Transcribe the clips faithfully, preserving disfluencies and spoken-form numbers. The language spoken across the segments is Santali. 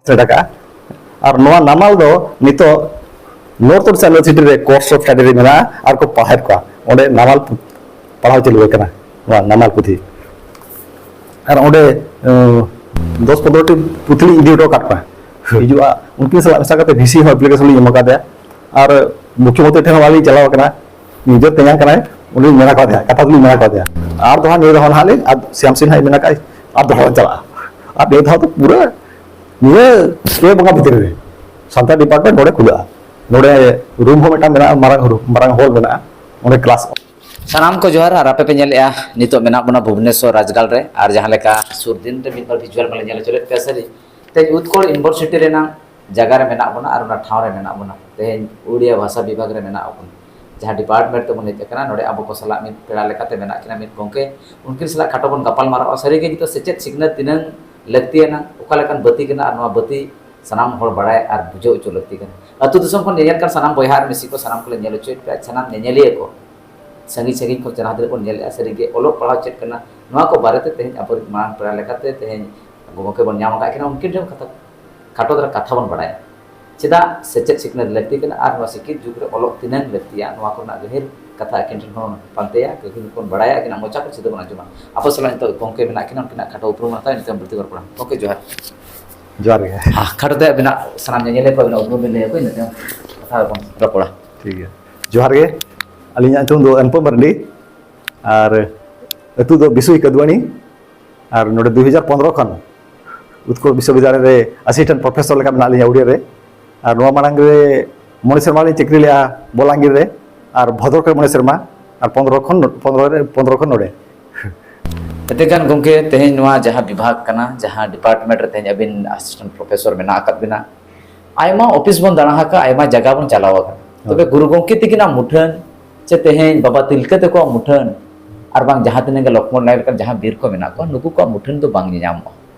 ᱥᱮᱴᱮᱨ ᱟᱠᱟᱫᱼᱟ᱾ ᱟᱨ ᱱᱚᱣᱟ ᱱᱟᱢᱟᱞ ᱫᱚ ᱱᱤᱛᱚᱜ North East University ᱨᱮ course of study ᱨᱮ ᱢᱮᱱᱟᱜᱼᱟ ᱟᱨ ᱠᱚ ᱯᱟᱲᱦᱟᱣᱮᱫ ᱠᱚᱣᱟ᱾ ᱚᱸᱰᱮ ᱱᱟᱢᱟᱞ ᱯᱟᱲᱦᱟᱣ ᱪᱟᱹᱞᱩ ᱟᱠᱟᱱᱟ, ᱱᱚᱣᱟ ᱱᱟᱢᱟᱞ ᱯᱩᱛᱷᱤ᱾ ᱟᱨ ᱚᱸᱰᱮ ᱫᱚᱥ ᱯᱚᱱᱨᱚ ᱴᱤ ᱯᱩᱛᱷᱤ ᱞᱤᱧ ᱤᱫᱤ ᱦᱚᱴᱚ ᱟᱠᱟᱫ ᱠᱚᱣᱟ᱾ ᱦᱤᱡᱩᱜᱼᱟ, ᱩᱱᱠᱤᱱ ᱥᱟᱞᱟᱜ ᱢᱮᱥᱟ ᱠᱟᱛᱮ ᱵᱷᱤᱥᱤ ᱦᱚᱸ application ᱞᱤᱧ ᱮᱢ ᱟᱠᱟᱫᱮᱭᱟ᱾ ᱟᱨ ᱢᱩᱠᱷᱭᱚᱢᱚᱱᱛᱨᱤ ᱴᱷᱮᱱ ᱦᱚᱸ ᱟᱹᱞᱤᱧ ᱪᱟᱞᱟᱣ ᱟᱠᱟᱱᱟ, ᱱᱤᱡᱮᱨ ᱛᱮᱧᱟᱝ ᱠᱟᱱᱟᱭ, ᱩᱱᱤ ᱢᱮᱱ ᱟᱠᱟᱫᱮᱭᱟ, ᱠᱟᱛᱷᱟ ᱫᱚᱞᱤᱧ ᱢᱮᱱ ᱟᱠᱟᱫᱮᱭᱟ᱾ ᱟᱨ ᱫᱚ ᱦᱟᱸᱜ ᱱᱤᱭᱟᱹ ᱫᱷᱟᱣ ᱱᱟᱦᱟᱜ ᱞᱤᱧ, ᱟᱨ ᱥᱭᱟᱢ ᱥᱤᱝ ᱦᱟᱸᱜ ᱢᱮᱱ ᱟᱠᱟᱫ ᱟᱨ ᱫᱚᱦᱲᱟ ᱵᱚᱱ ᱪᱟᱞᱟᱜᱼᱟ᱾ ᱟᱨ ᱱᱤᱭᱟᱹ ᱫᱷᱟᱣ ᱫᱚ ᱯᱩᱨᱟᱹ ᱱᱤᱭᱟᱹ ᱯᱮ ᱵᱚᱸᱜᱟ ᱵᱷᱤᱛᱨᱤ ᱨᱮ ᱥᱟᱱᱛᱟᱲ department ᱱᱚᱰᱮ ᱠᱷᱩᱞᱟᱹᱜᱼᱟ᱾ ᱱᱚᱰᱮ room ᱦᱚᱸ ᱢᱤᱫᱴᱟᱝ ᱢᱮᱱᱟᱜᱼᱟ, ᱢᱟᱨᱟᱝ room, ᱢᱟᱨᱟᱝ hall ᱢᱮᱱᱟᱜᱼᱟ, ᱚᱸᱰᱮ class᱾ ᱥᱟᱱᱟᱢ ᱠᱚ ᱡᱚᱦᱟᱨ᱾ ᱟᱨ ᱟᱯᱮ ᱯᱮ ᱧᱮᱞᱮᱜᱼᱟ, ᱱᱤᱛᱚᱜ ᱢᱮᱱᱟᱜ ᱵᱚᱱᱟ ᱵᱷᱩᱵᱽᱱᱮᱥᱚᱨ ᱨᱟᱡᱽᱜᱟᱲ ᱨᱮ, ᱟᱨ ᱡᱟᱦᱟᱸ ᱞᱮᱠᱟ ᱥᱩᱨ ᱫᱤᱱ ᱨᱮ ᱢᱤᱫ ᱵᱟᱨ visual ᱢᱟᱞᱮ ᱧᱮᱞ ᱦᱚᱪᱚ ᱞᱮᱫ ᱯᱮᱭᱟ ᱥᱟᱹᱨᱤ, ᱛᱮᱦᱮᱧ ᱩᱛᱠᱚᱲ University ᱨᱮᱱᱟᱜ ᱡᱟᱭᱜᱟ ᱨᱮ ᱢᱮᱱᱟᱜ ᱵᱚᱱᱟ ᱟᱨ ᱚᱱᱟ ᱴᱷᱟᱶ ᱨᱮ ᱢᱮᱱᱟᱜ ᱵᱚᱱᱟ᱾ ᱛᱮᱦᱮᱧ ᱩᱲᱤᱭᱟ ᱵᱷᱟᱥᱟ ᱵᱤᱵᱷᱟᱜᱽ ᱨᱮ ᱢᱮᱱᱟᱜ ᱵᱚᱱᱟ, ᱡᱟᱦᱟᱸ department ᱛᱮᱵᱚᱱ ᱦᱮᱡ ᱟᱠᱟᱱᱟ᱾ ᱱᱚᱰᱮ ᱟᱵᱚ ᱠᱚ ᱥᱟᱞᱟᱜ ᱢᱤᱫ ᱯᱮᱲᱟ ᱞᱮᱠᱟᱛᱮ ᱢᱮᱱᱟᱜ ᱠᱤᱱᱟ, ᱢᱤᱫ ᱜᱚᱢᱠᱮ, ᱩᱱᱠᱤᱱ ᱥᱟᱞᱟᱜ ᱠᱷᱟᱴᱚ ᱵᱚᱱ ᱜᱟᱯᱟᱞ ᱢᱟᱨᱟᱣᱟ᱾ ᱥᱟᱹᱨᱤᱜᱮ ᱱᱤᱛᱚᱜ ᱥᱮᱪᱮᱫ ᱥᱤᱠᱷᱱᱟᱹᱛ ᱛᱤᱱᱟᱹᱝ ᱞᱟᱹᱠᱛᱤᱭᱟᱱᱟ, ᱚᱠᱟ ᱞᱮᱠᱟᱱ ᱵᱟᱹᱛᱤ ᱠᱟᱱᱟ, ᱟᱨ ᱱᱚᱣᱟ ᱵᱟᱹᱛᱤ ᱥᱟᱱᱟᱢ ᱦᱚᱲ ᱵᱟᱲᱟᱭ ᱟᱨ ᱵᱩᱡᱷᱟᱹᱣ ᱦᱚᱪᱚ ᱞᱟᱹᱠᱛᱤ ᱠᱟᱱᱟ᱾ ᱟᱹᱛᱩ ᱫᱤᱥᱚᱢ ᱠᱷᱚᱱ ᱧᱮᱧᱮᱞ ᱠᱟᱱ ᱥᱟᱱᱟᱢ ᱵᱚᱭᱦᱟ ᱟᱨ ᱢᱤᱥᱤ ᱠᱚ, ᱥᱟᱱᱟᱢ ᱠᱚᱞᱮ ᱧᱮᱞ ᱦᱚᱪᱚᱭᱮᱫ ᱯᱮᱭᱟ, ᱥᱟᱱᱟᱢ ᱧᱮᱧᱮᱞᱤᱭᱟᱹ ᱠᱚ, ᱥᱟᱺᱜᱤᱧ ᱥᱟᱺᱜᱤᱧ ᱠᱷᱚᱱ ᱡᱟᱦᱟᱸ ᱛᱤᱱᱟᱹᱜ ᱵᱚᱱ ᱧᱮᱞᱮᱫᱼᱟ, ᱥᱟᱹᱨᱤᱜᱮ ᱚᱞᱚᱜ ᱯᱟᱲᱦᱟᱣ ᱪᱮᱫ ᱠᱟᱱᱟ, ᱱᱚᱣᱟ ᱠᱚ ᱵᱟᱨᱮᱛᱮ ᱛᱮᱦᱮᱧ ᱟᱵᱚᱨᱮᱱ ᱢᱟᱨᱟᱝ ᱯᱮᱲᱟ ᱞᱮᱠᱟᱛᱮ ᱛᱮᱦᱮᱧ ᱜᱚᱢᱠᱮ ᱵᱚᱱ ᱧᱟᱢ ᱟᱠᱟᱫ ᱠᱤᱱᱟ, ᱩᱱᱠᱤᱱ ᱴᱷᱮᱱ ᱠᱟᱛᱷᱟ, ᱠᱷᱟᱴᱚ ᱫᱷᱟᱨᱟ ᱠᱟᱛᱷᱟ ᱵᱚᱱ ᱵᱟᱲᱟᱭᱟ᱾ ᱪᱮᱫᱟᱜ ᱥᱮᱪᱮᱫ ᱥᱤᱠᱷᱱᱟᱹᱛ ᱞᱟᱹᱠᱛᱤ ᱠᱟᱱᱟ ᱟᱨ ᱱᱚᱣᱟ ᱥᱤᱠᱠᱷᱤᱛ ᱡᱩᱜᱽ ᱨᱮ ᱚᱞᱚᱜ ᱛᱤᱱᱟᱹᱝ ᱞᱟᱹᱠᱛᱤᱭᱟ, ᱱᱚᱣᱟ ᱠᱚᱨᱮᱱᱟᱜ ᱜᱟᱹᱦᱤᱨ ᱠᱟᱛᱷᱟ ᱟᱹᱠᱤᱱ ᱴᱷᱮᱱ ᱠᱷᱚᱱ ᱵᱚᱱ ᱯᱟᱱᱛᱮᱭᱟ, ᱟᱹᱠᱤᱱ ᱠᱷᱚᱱ ᱵᱚᱱ ᱵᱟᱲᱟᱭᱟ, ᱟᱹᱠᱤᱱᱟᱜ ᱢᱚᱪᱟ ᱠᱷᱚᱱ ᱥᱤᱫᱷᱟᱹ ᱵᱚᱱ ᱟᱸᱡᱚᱢᱟ᱾ ᱟᱵᱚ ᱥᱟᱞᱟᱜ ᱱᱤᱛᱚᱜ ᱜᱚᱢᱠᱮ ᱢᱮᱱᱟᱜ ᱠᱤᱱᱟ, ᱩᱱᱠᱤᱱᱟᱜ ᱠᱷᱟᱴᱚ ᱩᱯᱨᱩᱢ ᱦᱟᱛᱟᱣ, ᱤᱱᱟᱹ ᱛᱟᱭᱚᱢ ᱵᱟᱹᱲᱛᱤ ᱵᱚᱱ ᱨᱚᱯᱚᱲᱟ᱾ ᱜᱚᱢᱠᱮ, ᱡᱚᱦᱟᱨ᱾ ᱡᱚᱦᱟᱨ ᱜᱮ᱾ ᱦᱮᱸ, ᱠᱷᱟᱴᱚ ᱛᱮ ᱟᱹᱵᱤᱱᱟᱜ ᱥᱟᱱᱟᱢ ᱧᱮᱧᱮᱞᱤᱭᱟᱹ ᱠᱚ ᱟᱹᱵᱤᱱᱟᱜ ᱩᱯᱨᱩᱢ ᱵᱤᱱ ᱞᱟᱹᱭ ᱟᱠᱚ, ᱤᱱᱟᱹ ᱛᱟᱭᱚᱢ ᱠᱟᱛᱷᱟ ᱵᱚᱱ ᱨᱚᱯᱚᱲᱟ᱾ ᱴᱷᱤᱠ ᱜᱮᱭᱟ᱾ ᱡᱚᱦᱟᱨ ᱜᱮ᱾ ᱟᱹᱞᱤᱧᱟᱜ ᱧᱩᱛᱩᱢ ᱫᱚ ᱚᱱᱩᱯᱚᱢ ᱢᱟᱨᱰᱤ ᱟᱨ ᱟᱹᱛᱩ ᱫᱚ ᱵᱤᱥᱩᱭ ᱠᱟᱫᱩᱣᱟᱱᱤ᱾ ᱟᱨ ᱱᱚᱰᱮ ᱫᱩ ᱦᱟᱡᱟᱨ ᱯᱚᱱᱨᱚ ᱠᱷᱚᱱ ᱩᱛᱠᱚᱞ ᱵᱤᱥᱥᱚᱵᱤᱫᱽᱭᱟᱞᱚᱭ ᱨᱮ assistant professor ᱞᱮᱠᱟ ᱢᱮᱱᱟᱜ ᱞᱤᱧᱟ ᱩᱲᱤᱭᱟ ᱨᱮ᱾ ᱟᱨ ᱱᱚᱣᱟ ᱢᱟᱲᱟᱝ ᱨᱮ ᱢᱚᱬᱮ ᱥᱮᱨᱢᱟ ᱞᱤᱧ ᱪᱟᱹᱠᱨᱤ ᱞᱮᱜᱼᱟ ᱵᱚᱞᱟᱝᱜᱤᱨ ᱨᱮ, ᱟᱨ ᱵᱷᱚᱫᱨᱚᱠ ᱨᱮ ᱢᱚᱬᱮ ᱥᱮᱨᱢᱟ, ᱟᱨ ᱯᱚᱱᱨᱚ ᱠᱷᱚᱱ, ᱯᱚᱱᱨᱚ ᱨᱮ, ᱯᱚᱱᱨᱚ ᱠᱷᱚᱱ ᱱᱚᱰᱮ᱾ ᱮᱱᱛᱮ ᱠᱷᱟᱱ ᱜᱚᱢᱠᱮ, ᱛᱮᱦᱮᱧ ᱱᱚᱣᱟ ᱡᱟᱦᱟᱸ ᱵᱤᱵᱷᱟᱜᱽ ᱠᱟᱱᱟ, ᱡᱟᱦᱟᱸ department ᱨᱮ ᱛᱮᱦᱮᱧ ᱟᱹᱵᱤᱱ assistant professor ᱢᱮᱱᱟᱜ ᱟᱠᱟᱫ ᱵᱤᱱᱟ, ᱟᱭᱢᱟ office ᱵᱚᱱ ᱫᱟᱬᱟ ᱟᱠᱟᱫᱼᱟ, ᱟᱭᱢᱟ ᱡᱟᱭᱜᱟ ᱵᱚᱱ ᱪᱟᱞᱟᱣ ᱟᱠᱟᱱᱟ, ᱛᱚᱵᱮ ᱦᱳᱭ᱾ ᱜᱩᱨᱩ ᱜᱚᱢᱠᱮ ᱛᱤᱠᱤᱱᱟᱜ ᱢᱩᱴᱷᱟᱹᱱ ᱥᱮ ᱛᱮᱦᱮᱧ ᱵᱟᱵᱟ ᱛᱤᱞᱠᱟᱹ ᱛᱟᱠᱚᱣᱟᱜ ᱢᱩᱴᱷᱟᱹᱱ ᱟᱨ ᱵᱟᱝ ᱡᱟᱦᱟᱸ ᱛᱤᱱᱟᱹᱜ ᱜᱮ ᱞᱚᱠᱷᱢᱚᱬ ᱱᱟᱭᱮᱠ ᱞᱮᱠᱟᱱ ᱡᱟᱦᱟᱸ ᱵᱤᱨ ᱠᱚ ᱢᱮᱱᱟᱜ ᱠᱚᱣᱟ, ᱱᱩᱠᱩ ᱠᱚᱣᱟᱜ ᱢᱩᱴᱷᱟᱹᱱ ᱫᱚ ᱵᱟᱝ ᱧᱮᱧᱟᱢᱚᱜᱼᱟ᱾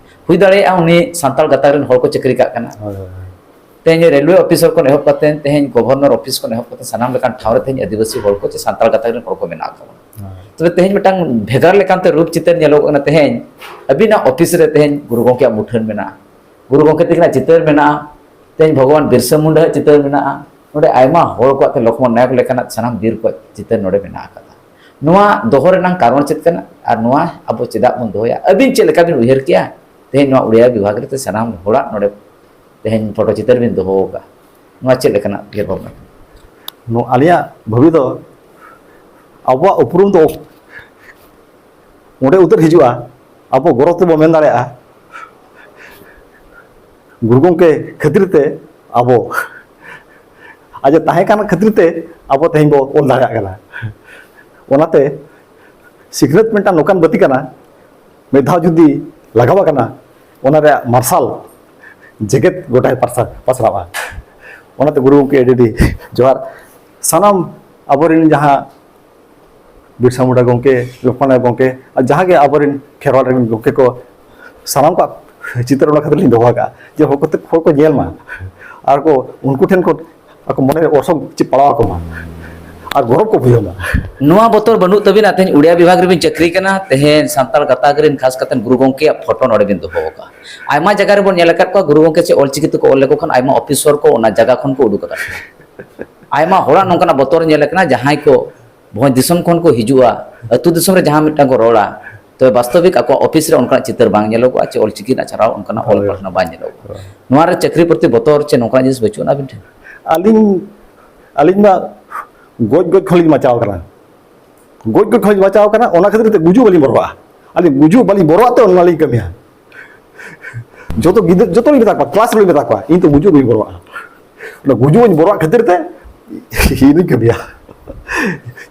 ᱦᱩᱭ ᱫᱟᱲᱮᱭᱟᱜᱼᱟ ᱩᱱᱤ ᱥᱟᱱᱛᱟᱲ ᱜᱟᱛᱟᱠ ᱨᱮᱱ ᱦᱚᱲ ᱠᱚ ᱪᱟᱹᱠᱨᱤ ᱠᱟᱜ ᱠᱟᱱᱟ᱾ ᱦᱳᱭ, ᱦᱳᱭ, ᱦᱳᱭ᱾ ᱛᱮᱦᱮᱧ ᱨᱮᱞᱣᱮ officer ᱠᱷᱚᱱ ᱮᱦᱚᱵ ᱠᱟᱛᱮ, ᱛᱮᱦᱮᱧ governor office ᱠᱷᱚᱱ ᱮᱦᱚᱵ ᱠᱟᱛᱮ, ᱥᱟᱱᱟᱢ ᱞᱮᱠᱟᱱ ᱴᱷᱟᱶ ᱨᱮ ᱛᱮᱦᱮᱧ ᱟᱹᱫᱤᱵᱟᱹᱥᱤ ᱦᱚᱲ ᱠᱚ ᱪᱮ ᱥᱟᱱᱛᱟᱲ ᱜᱟᱛᱟᱠ ᱨᱮᱱ ᱦᱚᱲ ᱠᱚ ᱢᱮᱱᱟᱜ ᱠᱚᱣᱟ᱾ ᱦᱳᱭ᱾ ᱛᱚᱵᱮ ᱛᱮᱦᱮᱧ ᱢᱤᱫᱴᱟᱝ ᱵᱷᱮᱜᱟᱨ ᱞᱮᱠᱟᱱᱛᱮ ᱨᱩᱯ ᱪᱤᱛᱟᱹᱨ ᱧᱮᱞᱚᱜᱚᱜ ᱠᱟᱱᱟ᱾ ᱛᱮᱦᱮᱧ ᱟᱹᱵᱤᱱᱟᱜ office ᱨᱮ ᱛᱮᱦᱮᱧ ᱜᱩᱨᱩ ᱜᱚᱢᱠᱮᱭᱟᱜ ᱢᱩᱴᱷᱟᱹᱱ ᱢᱮᱱᱟᱜᱼᱟ᱾ ᱜᱩᱨᱩ ᱜᱚᱢᱠᱮ ᱛᱟᱹᱠᱤᱱᱟᱜ ᱪᱤᱛᱟᱹᱨ ᱢᱮᱱᱟᱜᱼᱟ, ᱛᱮᱦᱮᱧ ᱵᱷᱚᱜᱚᱵᱟᱱ ᱵᱤᱨᱥᱟ ᱢᱩᱱᱰᱟ ᱟᱜ ᱪᱤᱛᱟᱹᱨ ᱢᱮᱱᱟᱜᱼᱟ, ᱱᱚᱰᱮ ᱟᱭᱢᱟ ᱦᱚᱲ ᱠᱚᱣᱟᱜ ᱛᱮ ᱞᱚᱠᱷᱢᱚᱱ ᱱᱟᱭᱚᱠ ᱞᱮᱠᱟᱱᱟᱜ ᱥᱟᱱᱟᱢ ᱵᱤᱨ ᱠᱚᱣᱟᱜ ᱪᱤᱛᱟᱹᱨ ᱱᱚᱰᱮ ᱢᱮᱱᱟᱜ ᱟᱠᱟᱫᱟ᱾ ᱱᱚᱣᱟ ᱫᱚᱦᱚ ᱨᱮᱱᱟᱜ ᱠᱟᱨᱚᱱ ᱪᱮᱫ ᱠᱟᱱᱟ ᱟᱨ ᱱᱚᱣᱟ ᱟᱵᱚ ᱪᱮᱫᱟᱜ ᱵᱚᱱ ᱫᱚᱦᱚᱭᱟ? ᱟᱹᱵᱤᱱ ᱪᱮᱫ ᱞᱮᱠᱟ ᱵᱤᱱ ᱩᱭᱦᱟᱹᱨ ᱠᱮᱜᱼᱟ ᱛᱮᱦᱮᱧ ᱱᱚᱣᱟ ᱩᱲᱤᱭᱟ ᱵᱤᱵᱷᱟᱜᱽ ᱨᱮ ᱥᱟᱱᱟᱢ ᱦᱚᱲᱟᱜ ᱱᱚᱰᱮ ᱛᱮᱦᱮᱧ ᱯᱷᱳᱴᱳ ᱪᱤᱛᱟᱹᱨ ᱵᱤᱱ ᱫᱚᱦᱚ ᱟᱠᱟᱫᱼᱟ? ᱱᱚᱣᱟ ᱪᱮᱫ ᱞᱮᱠᱟᱱᱟᱜ ᱩᱭᱦᱟᱹᱨ ᱵᱷᱟᱵᱽᱱᱟ? ᱱᱚᱣᱟ ᱟᱞᱮᱭᱟᱜ ᱵᱷᱟᱹᱵᱤ ᱫᱚ ᱟᱵᱚᱣᱟᱜ ᱩᱯᱨᱩᱢ ᱫᱚ ᱚᱸᱰᱮ ᱩᱛᱟᱹᱨ ᱦᱤᱡᱩᱜᱼᱟ, ᱟᱵᱚ ᱜᱚᱨᱚᱵ ᱛᱮᱵᱚ ᱢᱮᱱ ᱫᱟᱲᱮᱭᱟᱜᱼᱟ, ᱜᱩᱨᱩ ᱜᱚᱢᱠᱮ ᱠᱷᱟᱹᱛᱤᱨ ᱛᱮ ᱟᱵᱚ, ᱟᱡ ᱮ ᱛᱟᱦᱮᱸ ᱠᱟᱱ ᱠᱷᱟᱹᱛᱤᱨ ᱛᱮ ᱟᱵᱚ ᱛᱮᱦᱮᱧ ᱵᱚ ᱚᱞ ᱫᱟᱲᱮᱭᱟᱜ ᱠᱟᱱᱟ᱾ ᱚᱱᱟᱛᱮ ᱥᱤᱠᱷᱱᱟᱹᱛ ᱢᱤᱫᱴᱟᱝ ᱱᱚᱝᱠᱟᱱ ᱵᱟᱹᱛᱤ ᱠᱟᱱᱟ, ᱢᱤᱫ ᱫᱷᱟᱣ ᱡᱩᱫᱤ ᱞᱟᱜᱟᱣ ᱟᱠᱟᱱᱟ, ᱚᱱᱟ ᱨᱮᱭᱟᱜ ᱢᱟᱨᱥᱟᱞ ᱡᱮᱜᱮᱛ ᱜᱚᱴᱟᱭ ᱯᱟᱨᱥᱟ-, ᱯᱟᱥᱱᱟᱣᱟ᱾ ᱚᱱᱟᱛᱮ ᱜᱩᱨᱩ ᱜᱚᱢᱠᱮ ᱟᱹᱰᱤ ᱟᱹᱰᱤ ᱡᱚᱦᱟᱨ᱾ ᱥᱟᱱᱟᱢ ᱟᱵᱚᱨᱮᱱ ᱡᱟᱦᱟᱸ ᱵᱤᱨᱥᱟ ᱢᱩᱱᱰᱟ ᱜᱚᱢᱠᱮ, ᱞᱚᱠᱷᱢᱚᱱ ᱨᱟᱭ ᱜᱚᱢᱠᱮ, ᱟᱨ ᱡᱟᱦᱟᱸ ᱜᱮ ᱟᱵᱚᱨᱮᱱ ᱠᱷᱮᱨᱣᱟᱞ ᱨᱮᱱ ᱜᱚᱢᱠᱮ ᱠᱚ, ᱥᱟᱱᱟᱢ ᱠᱚᱣᱟᱜ ᱪᱤᱛᱟᱹᱨ ᱚᱱᱟ ᱠᱷᱟᱹᱛᱤᱨ ᱞᱤᱧ ᱫᱚᱦᱚ ᱟᱠᱟᱫᱼᱟ, ᱡᱮ ᱦᱚᱲ ᱠᱚᱛᱮ, ᱦᱚᱲ ᱠᱚ ᱧᱮᱞ ᱢᱟ ᱟᱨ ᱠᱚ ᱩᱱᱠᱩ ᱴᱷᱮᱱ ᱠᱷᱚᱱ ᱟᱠᱚ ᱢᱚᱱᱮ ᱨᱮ ᱚᱨᱥᱚᱝ ᱪᱮᱫ ᱯᱟᱲᱟᱣ ᱟᱠᱚ ᱢᱟ ᱟᱨ ᱜᱚᱨᱚᱵ ᱠᱚ ᱵᱩᱡᱷᱟᱹᱣ ᱢᱟ᱾ ᱱᱚᱣᱟ ᱵᱚᱛᱚᱨ ᱵᱟᱹᱱᱩᱜ ᱛᱟᱹᱵᱤᱱᱟ? ᱛᱮᱦᱮᱧ ᱩᱲᱤᱭᱟ ᱵᱤᱵᱷᱟᱜᱽ ᱨᱮᱵᱤᱱ ᱪᱟᱹᱠᱨᱤ ᱠᱟᱱᱟ, ᱛᱮᱦᱮᱧ ᱥᱟᱱᱛᱟᱲ ᱜᱟᱛᱟᱠ ᱨᱮᱱ ᱠᱷᱟᱥ ᱠᱟᱛᱮ ᱜᱩᱨᱩ ᱜᱚᱢᱠᱮᱭᱟᱜ ᱯᱷᱳᱴᱳ ᱱᱚᱰᱮ ᱵᱤᱱ ᱫᱚᱦᱚ ᱟᱠᱟᱫᱼᱟ᱾ ᱟᱭᱢᱟ ᱡᱟᱭᱜᱟ ᱨᱮᱵᱚᱱ ᱧᱮᱞ ᱟᱠᱟᱫ ᱠᱚᱣᱟ, ᱜᱩᱨᱩ ᱜᱚᱢᱠᱮ ᱪᱮᱫ ᱚᱞᱪᱤᱠᱤ ᱛᱮᱠᱚ ᱚᱞ ᱞᱮᱠᱚ ᱠᱷᱟᱱ ᱟᱭᱢᱟ ᱚᱯᱷᱤᱥᱚᱨ ᱠᱚ ᱚᱱᱟ ᱡᱟᱭᱜᱟ ᱠᱷᱚᱱ ᱠᱚ ᱩᱰᱩᱠ ᱟᱠᱟᱫ ᱠᱚᱣᱟ᱾ ᱟᱭᱢᱟ ᱦᱚᱲᱟᱜ ᱱᱚᱝᱠᱟᱱᱟᱜ ᱵᱚᱛᱚᱨ ᱧᱮᱞ ᱟᱠᱟᱱᱟ, ᱡᱟᱦᱟᱸᱭ ᱠᱚ ᱵᱷᱚᱸᱡᱽ ᱫᱤᱥᱚᱢ ᱠᱷᱚᱱ ᱠᱚ ᱦᱤᱡᱩᱜᱼᱟ, ᱟᱹᱛᱩ ᱫᱤᱥᱚᱢ ᱨᱮ ᱡᱟᱦᱟᱸ ᱢᱤᱫᱴᱟᱝ ᱠᱚ ᱨᱚᱲᱟ, ᱛᱚᱵᱮ ᱵᱟᱥᱛᱚᱵᱤᱠ ᱟᱠᱚᱣᱟᱜ ᱚᱯᱷᱤᱥ ᱨᱮ ᱚᱱᱠᱟᱱᱟᱜ ᱪᱤᱛᱟᱹᱨ ᱵᱟᱝ ᱧᱮᱞᱚᱜᱚᱜᱼᱟ, ᱪᱮ ᱚᱞᱪᱤᱠᱤ ᱨᱮᱱᱟᱜ ᱪᱷᱟᱨᱟᱣ ᱚᱱᱠᱟᱱᱟᱜ ᱚᱞ ᱦᱳᱭ᱾ ᱯᱟᱲᱦᱟᱣ ᱵᱟᱝ ᱧᱮᱞᱚᱜᱚᱜᱼᱟ᱾ ᱱᱚᱣᱟ ᱨᱮ ᱪᱟᱹᱠᱨᱤ ᱯᱨᱚᱛᱤ ᱵᱚᱛᱚᱨ ᱪᱮ ᱱᱚᱝᱠᱟᱱᱟᱜ ᱡᱤᱱᱤᱥ ᱵᱟᱹᱪᱩᱜ ᱟᱱᱟ ᱟᱹᱵᱤᱱ ᱴᱷᱮᱱ? ᱟᱹᱞᱤᱧ, ᱟᱹᱞᱤᱧ ᱢᱟ ᱜᱚᱡ ᱜᱚᱡ ᱠᱷᱚᱱ ᱞᱤᱧ ᱵᱟᱧᱪᱟᱣ ᱠᱟᱱᱟ, ᱜᱚᱡ ᱜᱚᱡ ᱠᱷᱚᱱ ᱞᱤᱧ ᱵᱟᱧᱪᱟᱣ ᱠᱟᱱᱟ, ᱚᱱᱟ ᱠᱷᱟᱹᱛᱤᱨ ᱛᱮ ᱜᱩᱡᱩᱜ ᱵᱟᱹᱞᱤᱧ ᱵᱚᱨᱚᱜᱼᱟ᱾ ᱟᱹᱞᱤᱧ ᱜᱩᱡᱩᱜ ᱵᱟᱹᱞᱤᱧ ᱵᱚᱨᱚᱜᱼᱟ ᱛᱮ ᱚᱱᱟ ᱞᱤᱧ ᱠᱟᱹᱢᱤᱭᱟ᱾ ᱡᱚᱛᱚ ᱜᱤᱫᱟᱹᱨ, ᱡᱚᱛᱚ ᱞᱤᱧ ᱢᱮᱛᱟ ᱠᱚᱣᱟ, ᱠᱞᱟᱥ ᱨᱮᱞᱤᱧ ᱢᱮᱛᱟ ᱠᱚᱣᱟ, ᱤᱧ ᱫᱚ ᱜᱩᱡᱩᱜ ᱵᱟᱹᱧ ᱵᱚᱨᱚᱜᱼᱟ᱾ ᱚᱱᱟ ᱜᱩᱡᱩᱜ ᱵᱟᱹᱧ ᱵᱚᱨᱚᱜ ᱠᱷᱟᱹᱛᱤᱨ ᱛᱮ ᱤᱧ ᱫᱚᱧ ᱠᱟᱹᱢᱤᱭᱟ᱾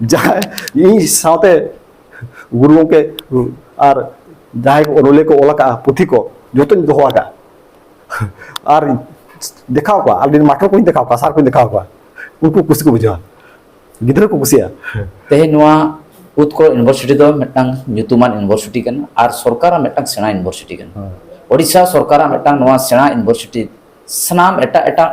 ᱡᱟᱦᱟᱸᱭ ᱤᱧ ᱥᱟᱶᱛᱮ ᱜᱩᱨᱩ ᱜᱚᱢᱠᱮ ᱟᱨ ᱡᱟᱦᱟᱸᱭ ᱠᱚ ᱚᱱᱚᱞᱤᱭᱟᱹ ᱠᱚ ᱚᱞ ᱟᱠᱟᱫᱼᱟ ᱯᱩᱛᱷᱤ ᱠᱚ, ᱡᱚᱛᱚᱧ ᱫᱚᱦᱚ ᱟᱠᱟᱫᱼᱟ᱾ ᱟᱨ ᱫᱮᱠᱷᱟᱣ ᱠᱚᱣᱟ, ᱟᱹᱞᱤᱧ ᱢᱟᱥᱴᱟᱨ ᱠᱚᱧ ᱫᱮᱠᱷᱟᱣ ᱠᱚᱣᱟ, ᱥᱟᱨ ᱠᱚᱧ ᱫᱮᱠᱷᱟᱣ ᱠᱚᱣᱟ, ᱩᱱᱠᱩ ᱠᱩᱥᱤ ᱠᱚ ᱵᱩᱡᱷᱟᱹᱣᱟ, ᱜᱤᱫᱽᱨᱟᱹ ᱠᱚ ᱠᱩᱥᱤᱭᱟᱜᱼᱟ᱾ ᱛᱮᱦᱮᱧ ᱱᱚᱣᱟ ᱩᱛᱠᱚᱞ ᱤᱭᱩᱱᱤᱵᱷᱟᱨᱥᱤᱴᱤ ᱫᱚ ᱢᱤᱫᱴᱟᱝ ᱧᱩᱛᱩᱢᱟᱱ ᱤᱭᱩᱱᱤᱵᱷᱟᱨᱥᱤᱴᱤ ᱠᱟᱱᱟ ᱟᱨ ᱥᱚᱨᱠᱟᱨᱟᱜ ᱢᱤᱫᱴᱟᱝ ᱥᱮᱬᱟ ᱤᱭᱩᱱᱤᱵᱷᱟᱨᱥᱤᱴᱤ ᱠᱟᱱᱟ᱾ ᱳᱰᱤᱥᱟ ᱥᱚᱨᱠᱟᱨᱟᱜ ᱢᱤᱫᱴᱟᱝ ᱱᱚᱣᱟ ᱥᱮᱬᱟ ᱤᱭᱩᱱᱤᱵᱷᱟᱨᱥᱤᱴᱤ, ᱥᱟᱱᱟᱢ ᱮᱴᱟᱜ ᱮᱴᱟᱜ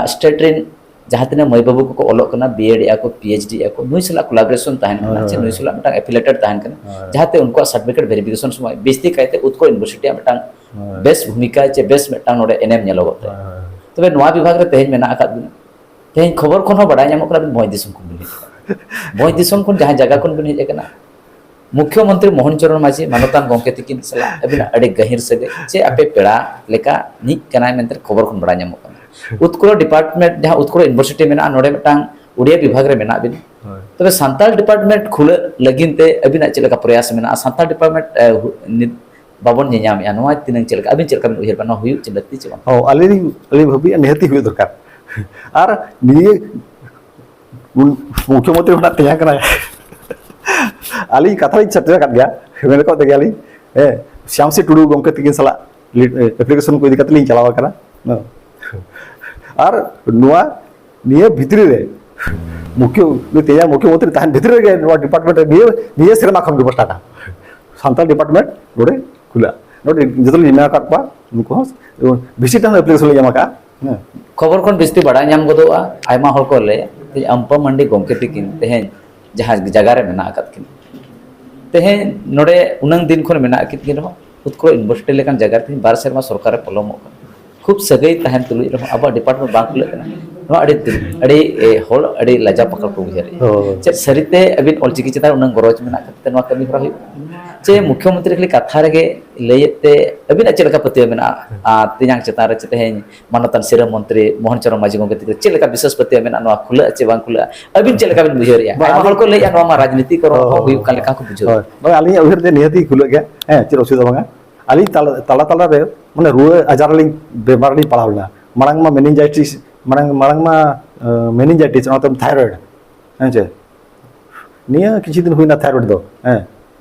ᱥᱴᱮᱴ ᱨᱮᱱ ᱡᱟᱦᱟᱸ ᱛᱤᱱᱟᱹᱜ ᱢᱟᱹᱭ ᱵᱟᱹᱵᱩ ᱠᱚᱠᱚ ᱚᱞᱚᱜ ᱠᱟᱱᱟ, ᱵᱤᱭᱮᱰ ᱮᱫᱼᱟ ᱠᱚ, ᱯᱤᱮᱭᱤᱪᱰᱤ ᱮᱫᱼᱟ ᱠᱚ, ᱱᱩᱭ ᱥᱟᱞᱟᱜ ᱠᱚᱞᱟᱵᱚᱨᱮᱥᱚᱱ ᱛᱟᱦᱮᱱ ᱠᱟᱱᱟ, ᱪᱮ ᱱᱩᱭ ᱥᱟᱞᱟᱜ ᱢᱤᱫᱴᱟᱝ ᱮᱯᱷᱤᱞᱮᱴᱮᱰ ᱛᱟᱦᱮᱱ ᱠᱟᱱᱟ, ᱡᱟᱦᱟᱸᱛᱮ ᱩᱱᱠᱩᱣᱟᱜ ᱥᱟᱨᱴᱤᱯᱷᱤᱠᱮᱴ ᱵᱷᱮᱨᱤᱯᱷᱤᱠᱮᱥᱚᱱ ᱥᱚᱢᱚᱭ ᱵᱤᱥᱛᱤ ᱠᱟᱭᱛᱮ ᱩᱛᱠᱚᱞ ᱤᱭᱩᱱᱤᱵᱷᱟᱨᱥᱤᱴᱤᱭᱟᱜ ᱢᱤᱫᱴᱟᱝ ᱦᱳᱭ᱾ ᱵᱮᱥ ᱵᱷᱩᱢᱤᱠᱟ ᱪᱮ ᱵᱮᱥ ᱢᱤᱫᱴᱟᱝ ᱱᱚᱰᱮ ᱮᱱᱮᱢ ᱧᱮᱞᱚᱜᱚᱜ ᱛᱟᱭᱟ᱾ ᱦᱳᱭ, ᱦᱳᱭ᱾ ᱛᱚᱵᱮ ᱱᱚᱣᱟ ᱵᱤᱵᱷᱟᱜᱽ ᱨᱮ ᱛᱮᱦᱮᱧ ᱢᱮᱱᱟᱜ ᱟᱠᱟᱫ ᱵᱤᱱᱟ, ᱛᱮᱦᱮᱧ ᱠᱷᱚᱵᱚᱨ ᱠᱷᱚᱱ ᱦᱚᱸ ᱵᱟᱰᱟᱭ ᱧᱟᱢᱚᱜ ᱠᱟᱱᱟ ᱟᱹᱵᱤᱱ ᱵᱷᱚᱸᱡᱽ ᱫᱤᱥᱚᱢ ᱠᱷᱚᱱ ᱵᱤᱱ ᱦᱮᱡ ᱟᱠᱟᱱᱟ᱾ ᱵᱷᱚᱸᱡᱽ ᱫᱤᱥᱚᱢ ᱠᱷᱚᱱ ᱡᱟᱦᱟᱸ ᱡᱟᱭᱜᱟ ᱠᱷᱚᱱ ᱵᱤᱱ ᱦᱮᱡ ᱟᱠᱟᱱᱟ, ᱢᱩᱠᱷᱭᱚᱢᱚᱱᱛᱨᱤ ᱢᱳᱦᱚᱱ ᱪᱚᱨᱚᱬ ᱢᱟᱹᱡᱷᱤ ᱢᱟᱱᱚᱛᱟᱱ ᱜᱚᱢᱠᱮ ᱛᱤᱠᱤᱱ ᱥᱟᱞᱟᱜ ᱟᱹᱵᱤᱱᱟᱜ ᱟᱹᱰᱤ ᱜᱟᱹᱦᱤᱨ ᱥᱟᱹᱜᱟᱹᱭ ᱪᱮ ᱟᱯᱮ ᱯᱮᱲᱟ ᱞᱮᱠᱟ ᱱᱤᱡ ᱠᱟᱱᱟᱭ ᱢᱮᱱᱛᱮ ᱠᱷᱚᱵᱚᱨ ᱠᱷᱚᱱ ᱵᱟᱰᱟᱭ ᱧᱟᱢᱚᱜ ᱠᱟᱱᱟ᱾ ᱩᱛᱠᱚᱞ ᱰᱤᱯᱟᱨᱴᱢᱮᱱᱴ, ᱡᱟᱦᱟᱸ ᱩᱛᱠᱚᱞ ᱤᱭᱩᱱᱤᱵᱷᱟᱨᱥᱤᱴᱤ ᱢᱮᱱᱟᱜᱼᱟ, ᱱᱚᱰᱮ ᱢᱤᱫᱴᱟᱝ ᱩᱲᱤᱭᱟ ᱵᱤᱵᱷᱟᱜᱽ ᱨᱮ ᱢᱮᱱᱟᱜ ᱵᱤᱱ᱾ ᱦᱳᱭ᱾ ᱛᱚᱵᱮ ᱥᱟᱱᱛᱟᱲ ᱰᱤᱯᱟᱨᱴᱢᱮᱱᱴ ᱠᱷᱩᱞᱟᱹᱜ ᱞᱟᱹᱜᱤᱫ ᱛᱮ ᱟᱹᱵᱤᱱᱟᱜ ᱪᱮᱫ ᱞᱮᱠᱟ ᱯᱨᱚᱭᱟᱥ ᱢᱮᱱᱟᱜᱼᱟ? ᱥᱟᱱᱛᱟᱲ ᱰᱤᱯᱟᱨᱴᱢᱮᱱᱴ, ᱮ, ᱦᱩ-, ᱱᱤᱛ ᱵᱟᱵᱚᱱ ᱧᱮᱧᱟᱢᱮᱫᱼᱟ, ᱱᱚᱣᱟ ᱛᱤᱱᱟᱹᱝ ᱪᱮᱫ ᱞᱮᱠᱟ, ᱟᱹᱵᱤᱱ ᱪᱮᱫ ᱞᱮᱠᱟ ᱵᱤᱱ ᱩᱭᱦᱟᱹᱨ ᱠᱟᱜᱼᱟ, ᱱᱚᱣᱟ ᱦᱩᱭᱩᱜ ᱪᱮᱫ ᱞᱟᱹᱠᱛᱤ ᱪᱮ ᱵᱟᱝ? ᱦᱚᱸ, ᱟᱹᱞᱤᱧ ᱞᱤᱧ, ᱟᱹᱞᱤᱧ ᱵᱷᱟᱹᱵᱤᱭᱮᱫᱼᱟ ᱱᱤᱦᱟᱹᱛᱤ ᱦᱩᱭᱩᱜ ᱫᱚᱨᱠᱟᱨ᱾ ᱟᱨ ᱱᱤᱭᱟᱹ ᱩᱱ ᱢᱩᱠᱷᱭᱚᱢᱚᱱᱛᱨᱤ ᱠᱷᱚᱱᱟᱜ ᱛᱮᱭᱟᱨ ᱠᱟᱱᱟᱭ᱾ ᱟᱹᱞᱤᱧ ᱠᱟᱛᱷᱟ ᱞᱤᱧ ᱥᱮᱴᱮᱨ ᱟᱠᱟᱫ ᱜᱮᱭᱟ, ᱢᱮᱱ ᱠᱟᱜ ᱛᱮᱜᱮ ᱟᱹᱞᱤᱧ, ᱦᱮᱸ, ᱥᱭᱟᱢᱥᱤ ᱴᱩᱰᱩ ᱜᱚᱢᱠᱮ ᱛᱤᱠᱤᱱ ᱥᱟᱞᱟᱜ ᱞᱤ-, ᱮ, ᱮᱯᱞᱤᱠᱮᱥᱚᱱ ᱠᱚ ᱤᱫᱤ ᱠᱟᱛᱮ ᱞᱤᱧ ᱪᱟᱞᱟᱣ ᱟᱠᱟᱱᱟ᱾ ᱦᱮᱸ᱾ ᱟᱨ ᱱᱚᱣᱟ, ᱱᱤᱭᱟᱹ ᱵᱷᱤᱛᱨᱤ ᱨᱮ ᱢᱩᱠᱷᱭᱚ, ᱩᱱᱤ ᱛᱮᱭᱟᱨ ᱢᱩᱠᱷᱭᱚᱢᱚᱱᱛᱨᱤ ᱛᱟᱦᱮᱱ ᱵᱷᱤᱛᱨᱤ ᱨᱮᱜᱮ ᱱᱚᱣᱟ ᱰᱤᱯᱟᱨᱴᱢᱮᱱᱴ ᱨᱮ ᱱᱤᱭᱟᱹ, ᱱᱤᱭᱟᱹ ᱥᱮᱨᱢᱟ ᱠᱷᱚᱱ ᱜᱮ ᱵᱮᱵᱚᱥᱛᱷᱟ ᱠᱟᱱᱟ᱾ ᱥᱟᱱᱛᱟᱲ ᱰᱤᱯᱟᱨᱴᱢᱮᱱᱴ ᱱᱚᱰᱮ ᱠᱷᱩᱞᱟᱹᱜᱼᱟ᱾ ᱱᱚᱰᱮ ᱡᱚᱛᱚ ᱞᱤᱧ ᱮᱢᱟ ᱟᱠᱟᱫ ᱠᱚᱣᱟ, ᱩᱱᱠᱩ ᱦᱚᱸ ᱵᱷᱤᱥᱤᱴ ᱦᱚᱸ ᱮᱯᱞᱤᱠᱮᱥᱚᱱ ᱞᱤᱧ ᱮᱢ ᱟᱠᱟᱫᱼᱟ᱾ ᱦᱮᱸ᱾ ᱠᱷᱚᱵᱚᱨ ᱠᱷᱚᱱ ᱵᱤᱥᱛᱤ ᱵᱟᱲᱟᱭ ᱧᱟᱢ ᱜᱚᱫᱚᱜᱼᱟ, ᱟᱭᱢᱟ ᱦᱚᱲ ᱠᱚ ᱞᱟᱹᱭᱟ ᱡᱮ ᱟᱢᱯᱟ ᱢᱟᱱᱰᱤ ᱜᱚᱢᱠᱮ ᱛᱤᱠᱤᱱ ᱛᱮᱦᱮᱧ ᱡᱟᱦᱟᱸ ᱡᱟᱭᱜᱟ ᱨᱮ ᱢᱮᱱᱟᱜ ᱟᱠᱟᱫ ᱠᱤᱱᱟ, ᱛᱮᱦᱮᱧ ᱱᱚᱰᱮ ᱩᱱᱟᱹᱝ ᱫᱤᱱ ᱠᱷᱚᱱ ᱢᱮᱱᱟᱜ ᱟᱠᱟᱫ ᱠᱤᱱ ᱨᱮᱦᱚᱸ, ᱩᱛᱠᱚᱞ ᱤᱭᱩᱱᱤᱵᱷᱟᱨᱥᱤᱴᱤ ᱞᱮᱠᱟᱱ ᱡᱟᱭᱜᱟ ᱨᱮ ᱛᱮᱦᱮᱧ ᱵᱟᱨ ᱥᱮᱨᱢᱟ ᱥᱚᱨᱠᱟᱨ ᱨᱮ ᱯᱚᱞᱚᱢᱚᱜ ᱠᱟᱱᱟ᱾ ᱠᱷᱩᱵ ᱥᱟᱹᱜᱟᱹᱭ ᱛᱟᱦᱮᱱ ᱛᱩᱞᱩᱡ ᱨᱮᱦᱚᱸ ᱟᱵᱚᱣᱟᱜ ᱰᱤᱯᱟᱨᱴᱢᱮᱱᱴ ᱵᱟᱝ ᱠᱷᱩᱞᱟᱹᱜ ᱠᱟᱱᱟ᱾ ᱱᱚᱣᱟ ᱟᱹᱰᱤ ᱫᱩᱠ, ᱟᱹᱰᱤ, ᱮ, ᱦᱚᱲ ᱟᱹᱰᱤ ᱞᱟᱡᱟ ᱯᱟᱠᱟ ᱠᱚ ᱵᱩᱡᱷᱟᱹᱣᱮᱫᱼᱟ᱾ ᱦᱳᱭ᱾ ᱪᱮᱫ ᱥᱟᱹᱨᱤᱛᱮ ᱟᱹᱵᱤᱱ ᱚᱞᱪᱤᱠᱤ ᱪᱮᱛᱟᱱ ᱨᱮ ᱩᱱᱟᱹᱝ ᱜᱚᱨᱚᱡᱽ ᱢᱮᱱᱟᱜ ᱠᱷᱟᱹᱛᱤᱨ ᱛᱮ ᱱᱚᱣᱟ ᱠᱟᱹᱢᱤ ᱦᱚᱨᱟ ᱦᱩᱭᱩᱜ ᱠᱟᱱᱟ? ᱪᱮ ᱢᱩᱠᱷᱭᱚᱢᱚᱱᱛᱨᱤ ᱠᱷᱟᱹᱞᱤ ᱠᱟᱛᱷᱟ ᱨᱮᱜᱮ ᱞᱟᱹᱭᱮᱫ ᱛᱮ ᱟᱹᱵᱤᱱᱟᱜ ᱪᱮᱫ ᱞᱮᱠᱟ ᱯᱟᱹᱛᱭᱟᱹᱣ ᱢᱮᱱᱟᱜᱼᱟ? ᱟᱨ ᱛᱮᱧᱟᱝ ᱪᱮᱛᱟᱱ ᱨᱮ ᱪᱮ ᱛᱮᱦᱮᱧ ᱢᱟᱱᱚᱛᱟᱱ ᱥᱤᱨᱟᱹ ᱢᱚᱱᱛᱨᱤ ᱢᱳᱦᱚᱱ ᱪᱚᱨᱚᱬ ᱢᱟᱹᱡᱷᱤ ᱜᱚᱢᱠᱮ ᱛᱤᱠᱤᱱ ᱪᱮᱫ ᱞᱮᱠᱟ ᱵᱤᱥᱣᱟᱥ ᱯᱟᱹᱛᱭᱟᱹᱣ ᱢᱮᱱᱟᱜᱼᱟ, ᱱᱚᱣᱟ ᱠᱷᱩᱞᱟᱹᱜᱼᱟ ᱪᱮ ᱵᱟᱝ ᱠᱷᱩᱞᱟᱹᱜᱼᱟ? ᱟᱹᱵᱤᱱ ᱪᱮᱫ ᱞᱮᱠᱟ ᱵᱤᱱ ᱵᱩᱡᱷᱟᱹᱣᱮᱫᱼᱟ? ᱵᱟᱝ, ᱟᱭᱢᱟ ᱦᱚᱲ ᱟᱹᱞᱤᱧ ᱠᱚ ᱞᱟᱹᱭᱮᱫᱼᱟ ᱱᱚᱣᱟ ᱢᱟ ᱨᱟᱡᱽᱱᱤᱛᱤ ᱠᱚᱨᱚᱱ ᱦᱚᱸ ᱦᱳᱭ, ᱦᱩᱭᱩᱜ ᱠᱟᱱ ᱞᱮᱠᱟ ᱠᱚ ᱵᱩᱡᱷᱟᱹᱣ᱾ ᱦᱳᱭ᱾ ᱵᱟᱝ, ᱟᱹᱞᱤᱧᱟᱜ ᱩᱭᱦᱟᱹᱨ ᱛᱮ ᱱᱤᱦᱟᱹᱛᱤ ᱠᱷᱩᱞᱟᱹᱜ ᱜᱮᱭᱟ᱾ ᱦᱮᱸ, ᱪᱮᱫ ᱚᱥᱩᱵᱤᱫᱷᱟ ᱵᱟᱝᱟ᱾ ᱟᱹᱞᱤᱧ ᱛᱟᱞᱟ, ᱛᱟᱞᱟ ᱛᱟᱞᱟ ᱨᱮ ᱢᱟᱱᱮ ᱨᱩᱣᱟᱹ ᱟᱡᱟᱨ ᱨᱮᱞᱤᱧ ᱵᱮᱢᱟᱨ ᱨᱮᱞᱤᱧ ᱯᱟᱲᱟᱣ ᱞᱮᱱᱟ᱾ ᱢᱟᱲᱟᱝ ᱢᱟ ᱢᱮᱱᱤᱱᱡᱟᱭᱴᱤᱥ, ᱢᱟᱲᱟᱝ, ᱢᱟᱲᱟᱝ ᱢᱟ, ᱟᱸ, ᱢᱮᱱᱤᱱᱡᱟᱭᱴᱤᱥ, ᱚᱱᱟ ᱛᱟᱭᱚᱢ ᱛᱷᱟᱭᱨᱚᱭᱮᱰ᱾ ᱦᱮᱸ ᱪᱮ? ᱱᱤᱭᱟᱹ ᱠᱤᱪᱷᱩ ᱫᱤᱱ ᱦᱩᱭᱱᱟ ᱛᱷᱟᱭᱨᱚᱭᱮᱰ ᱫᱚ᱾ ᱦᱮᱸ᱾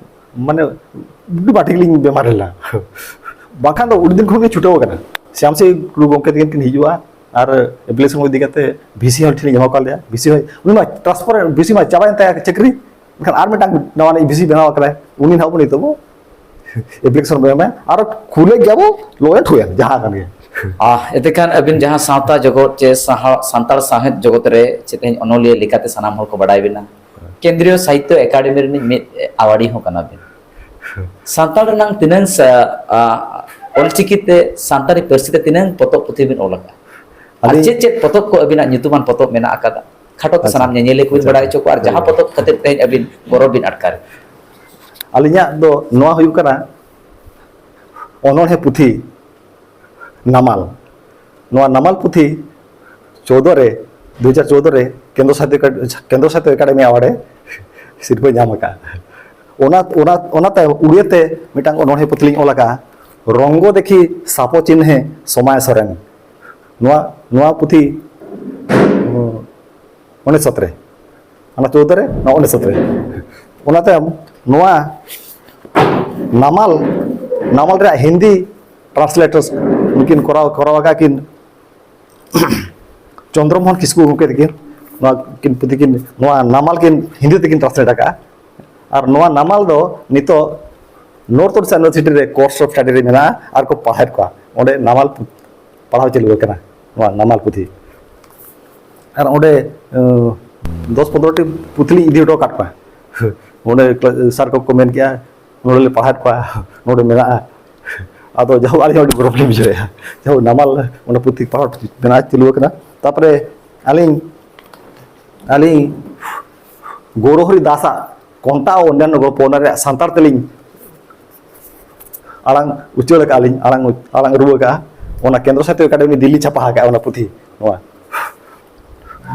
ᱢᱟᱱᱮ ᱟᱹᱰᱤ ᱵᱟᱹᱲᱛᱤ ᱜᱮᱞᱤᱧ ᱵᱮᱢᱟᱨ ᱞᱮᱱᱟ᱾ ᱵᱟᱝᱠᱷᱟᱱ ᱫᱚ ᱩᱱ ᱫᱤᱱ ᱠᱷᱚᱱ ᱜᱮ ᱪᱷᱩᱴᱟᱹᱣ ᱟᱠᱟᱱᱟ᱾ ᱥᱭᱟᱢ ᱥᱤᱝ ᱴᱩᱰᱩ ᱜᱚᱢᱠᱮ ᱛᱟᱹᱠᱤᱱ ᱠᱤᱱ ᱦᱤᱡᱩᱜᱼᱟ ᱟᱨ ᱮᱯᱞᱤᱠᱮᱥᱚᱱ ᱠᱚ ᱤᱫᱤ ᱠᱟᱛᱮ ᱵᱷᱤᱥᱤ ᱦᱚᱸ ᱴᱷᱮᱱ ᱞᱤᱧ ᱮᱢᱟ ᱠᱟᱫ ᱞᱮᱭᱟ᱾ ᱵᱷᱤᱥᱤ ᱦᱚᱸ, ᱩᱱᱤ ᱢᱟ ᱴᱨᱟᱱᱥᱯᱷᱟᱨ, ᱵᱷᱤᱥᱤ ᱢᱟ ᱪᱟᱵᱟᱭᱮᱱ ᱛᱟᱭᱟ ᱪᱟᱹᱠᱨᱤ᱾ ᱢᱮᱱᱠᱷᱟᱱ ᱟᱨ ᱢᱤᱫᱴᱟᱝ ᱱᱟᱣᱟ ᱱᱤᱡ ᱵᱷᱤᱥᱤ ᱵᱮᱱᱟᱣ ᱟᱠᱟᱱᱟᱭ, ᱩᱱᱤ ᱱᱟᱦᱟᱜ ᱵᱚᱱ ᱤᱫᱤ ᱛᱟᱵᱚ᱾ ᱮᱯᱞᱤᱠᱮᱥᱚᱱ ᱵᱚᱱ ᱮᱢᱟ ᱟᱨ ᱠᱷᱩᱞᱟᱹᱜ ᱜᱮᱭᱟᱵᱚ, ᱞᱚᱭᱮᱱ ᱦᱩᱭᱮᱱ, ᱡᱟᱦᱟᱸ ᱠᱟᱱ ᱜᱮ᱾ ᱟᱦ, ᱮᱱᱛᱮ ᱠᱷᱟᱱ ᱟᱹᱵᱤᱱ ᱡᱟᱦᱟᱸ ᱥᱟᱶᱛᱟ ᱡᱚᱜᱚᱛ ᱪᱮ ᱥᱟᱦᱟ-, ᱥᱟᱱᱛᱟᱲ ᱥᱟᱶᱦᱮᱫ ᱡᱚᱜᱚᱛ ᱨᱮ ᱪᱮ ᱛᱮᱦᱮᱧ ᱚᱱᱚᱞᱤᱭᱟᱹ ᱞᱮᱠᱟᱛᱮ ᱥᱟᱱᱟᱢ ᱦᱚᱲ ᱠᱚ ᱵᱟᱰᱟᱭ ᱵᱤᱱᱟ, ᱠᱮᱱᱫᱨᱤᱭᱚ ᱥᱟᱦᱤᱛᱛᱚ ᱮᱠᱟᱰᱮᱢᱤ ᱨᱤᱱᱤᱡ ᱢᱤᱫ ᱟᱣᱟᱨᱰᱤ ᱦᱚᱸ ᱠᱟᱱᱟ ᱵᱤᱱ᱾ ᱥᱟᱱᱛᱟᱲ ᱨᱮᱱᱟᱝ ᱛᱤᱱᱟᱹᱝ ᱥᱟ-, ᱟ, ᱚᱞᱪᱤᱠᱤ ᱛᱮ ᱥᱟᱱᱛᱟᱲᱤ ᱯᱟᱹᱨᱥᱤ ᱛᱮ ᱛᱤᱱᱟᱹᱝ ᱯᱚᱛᱚᱵ ᱯᱩᱛᱷᱤ ᱵᱤᱱ ᱚᱞ ᱟᱠᱟᱫᱟ? ᱟᱨ ᱟᱹᱞᱤᱧ ᱪᱮᱫ ᱪᱮᱫ ᱯᱚᱛᱚᱵ ᱠᱚ ᱟᱹᱵᱤᱱᱟᱜ ᱧᱩᱛᱩᱢᱟᱱ ᱯᱚᱛᱚᱵ ᱢᱮᱱᱟᱜ ᱟᱠᱟᱫᱟ? ᱠᱷᱟᱴᱚ ᱛᱮ ᱟᱪᱪᱷᱟ᱾ ᱥᱟᱱᱟᱢ ᱧᱮᱧᱮᱞᱤᱭᱟᱹ ᱠᱚᱵᱤᱱ ᱟᱪᱪᱷᱟ, ᱵᱟᱲᱟᱭ ᱟᱪᱪᱷᱟ᱾ ᱦᱚᱪᱚ ᱠᱚᱣᱟ ᱟᱨ ᱡᱟᱦᱟᱸ ᱦᱳᱭ᱾ ᱯᱚᱛᱚᱵ ᱠᱷᱟᱹᱛᱤᱨ ᱛᱮᱦᱮᱧ ᱟᱹᱵᱤᱱ ᱜᱚᱨᱚᱵᱽ ᱵᱤᱱ ᱟᱴᱠᱟᱨ᱾ ᱟᱹᱞᱤᱧᱟᱜ ᱫᱚ ᱱᱚᱣᱟ ᱦᱩᱭᱩᱜ ᱠᱟᱱᱟ ᱚᱱᱚᱬᱦᱮ ᱯᱩᱛᱷᱤ ᱱᱟᱢᱟᱞ᱾ ᱱᱚᱣᱟ ᱱᱟᱢᱟᱞ ᱯᱩᱛᱷᱤ ᱪᱳᱫᱽᱫᱳ ᱨᱮ, ᱫᱩ ᱦᱟᱡᱟᱨ ᱪᱳᱫᱽᱫᱳ ᱨᱮ ᱠᱮᱱᱫᱨᱚ ᱥᱟᱦᱤᱛᱛᱚ ᱮᱠᱟᱰ-, ᱠᱮᱱᱫᱨᱚ ᱥᱟᱦᱤᱛᱛᱚ ᱮᱠᱟᱰᱮᱢᱤ ᱟᱣᱟᱨᱰ ᱮ ᱥᱤᱨᱯᱟᱹ ᱧᱟᱢ ᱟᱠᱟᱫᱼᱟ᱾ ᱚᱱᱟ, ᱚᱱᱟ, ᱚᱱᱟᱛᱮ ᱩᱲᱤᱭᱟᱹ ᱛᱮ ᱢᱤᱫᱴᱟᱝ ᱚᱱᱚᱬᱦᱮ ᱯᱩᱛᱷᱤ ᱞᱤᱧ ᱚᱞ ᱟᱠᱟᱫᱼᱟ, ᱨᱚᱝᱜᱚ ᱫᱮᱠᱷᱤ ᱥᱟᱯᱚ ᱪᱤᱱᱦᱮ ᱥᱚᱢᱟᱭ ᱥᱚᱨᱮᱱ᱾ ᱱᱚᱣᱟ, ᱱᱚᱣᱟ ᱯᱩᱛᱷᱤ ᱩᱱᱤᱥᱥᱚ ᱨᱮ, ᱚᱱᱟ ᱪᱳᱫᱽᱫᱳ ᱨᱮ, ᱱᱚᱣᱟ ᱩᱱᱤᱥᱥᱚ ᱨᱮ᱾ ᱚᱱᱟ ᱛᱟᱭᱚᱢ ᱱᱚᱣᱟ ᱱᱟᱢᱟᱞ, ᱱᱟᱢᱟᱞ ᱨᱮᱭᱟᱜ ᱦᱤᱱᱫᱤ ᱴᱨᱟᱱᱥᱞᱮᱴᱚᱨ ᱩᱱᱠᱤᱱ ᱠᱚᱨᱟᱣ, ᱠᱚᱨᱟᱣ ᱟᱠᱟᱫ ᱠᱤᱱ ᱪᱚᱱᱫᱨᱚ ᱢᱳᱦᱚᱱ ᱠᱤᱥᱠᱩ ᱜᱚᱢᱠᱮ ᱛᱟᱹᱠᱤᱱ ᱱᱚᱣᱟ ᱠᱤᱱ ᱯᱩᱛᱷᱤ ᱠᱤᱱ, ᱱᱚᱣᱟ ᱱᱟᱢᱟᱞ ᱠᱤᱱ ᱦᱤᱱᱫᱤ ᱛᱮᱠᱤᱱ ᱴᱨᱟᱱᱥᱞᱮᱴ ᱟᱠᱟᱫᱼᱟ᱾ ᱟᱨ ᱱᱚᱣᱟ ᱱᱟᱢᱟᱞ ᱫᱚ ᱱᱤᱛᱚᱜ ᱱᱚᱨᱛᱷ ᱳᱰᱤᱥᱟ ᱤᱭᱩᱱᱤᱵᱷᱟᱨᱥᱤᱴᱤ ᱨᱮ ᱠᱳᱨᱥ ᱚᱯᱷ ᱥᱴᱟᱰᱤ ᱨᱮ ᱢᱮᱱᱟᱜᱼᱟ ᱟᱨ ᱠᱚ ᱯᱟᱲᱦᱟᱣᱮᱫ ᱠᱚᱣᱟ᱾ ᱚᱸᱰᱮ ᱱᱟᱢᱟᱞ ᱯᱟᱲᱦᱟᱣ ᱪᱟᱹᱞᱩ ᱟᱠᱟᱱᱟ, ᱱᱚᱣᱟ ᱱᱟᱢᱟᱞ ᱯᱩᱛᱷᱤ᱾ ᱟᱨ ᱚᱸᱰᱮ ᱫᱚᱥ ᱯᱚᱱᱨᱚ ᱴᱤ ᱯᱩᱛᱷᱤ ᱞᱤᱧ ᱤᱫᱤ ᱦᱚᱴᱚ ᱟᱠᱟᱫ ᱠᱚᱣᱟ᱾ ᱚᱸᱰᱮ ᱥᱟᱨ ᱠᱚᱠᱚ ᱢᱮᱱ ᱠᱮᱜᱼᱟ, "ᱱᱚᱰᱮ ᱞᱮ ᱯᱟᱲᱦᱟᱣᱮᱫ ᱠᱚᱣᱟ, ᱱᱚᱰᱮ ᱢᱮᱱᱟᱜᱼᱟ᱾" ᱟᱫᱚ ᱡᱟᱦᱳᱠ, ᱟᱹᱞᱤᱧ ᱦᱚᱸ ᱟᱹᱰᱤ ᱜᱚᱨᱚᱵᱽ ᱞᱤᱧ ᱵᱩᱡᱷᱟᱹᱣᱮᱫᱼᱟ᱾ ᱡᱟᱦᱳᱠ, ᱱᱟᱢᱟᱞ ᱚᱱᱟ ᱯᱩᱛᱷᱤ ᱯᱟᱲᱦᱟᱣ ᱢᱮᱱᱟᱜᱼᱟ, ᱪᱟᱹᱞᱩ ᱟᱠᱟᱱᱟ᱾ ᱛᱟᱨᱯᱚᱨᱮ ᱟᱹᱞᱤᱧ, ᱟᱹᱞᱤᱧ ᱜᱳᱣᱨᱚᱦᱚᱨᱤ ᱫᱟᱥᱟᱜ ᱠᱚᱱᱴᱟ ᱳ ᱚᱱᱱᱟᱱᱱᱚ ᱜᱚᱞᱯᱚ, ᱚᱱᱟ ᱨᱮᱭᱟᱜ ᱥᱟᱱᱛᱟᱲ ᱛᱮᱞᱤᱧ ᱟᱲᱟᱝ ᱩᱪᱟᱹᱲ ᱟᱠᱟᱫᱼᱟ ᱞᱤᱧ, ᱟᱲᱟᱝ, ᱟᱲᱟᱝ ᱨᱩᱣᱟᱹᱲ ᱟᱠᱟᱫᱼᱟ᱾ ᱚᱱᱟ ᱠᱮᱱᱫᱨᱚ ᱥᱟᱦᱤᱛᱛᱚ ᱮᱠᱟᱰᱮᱢᱤ ᱫᱤᱞᱞᱤ ᱪᱷᱟᱯᱟ ᱟᱠᱟᱫᱼᱟ ᱚᱱᱟ ᱯᱩᱛᱷᱤ᱾ ᱱᱚᱣᱟ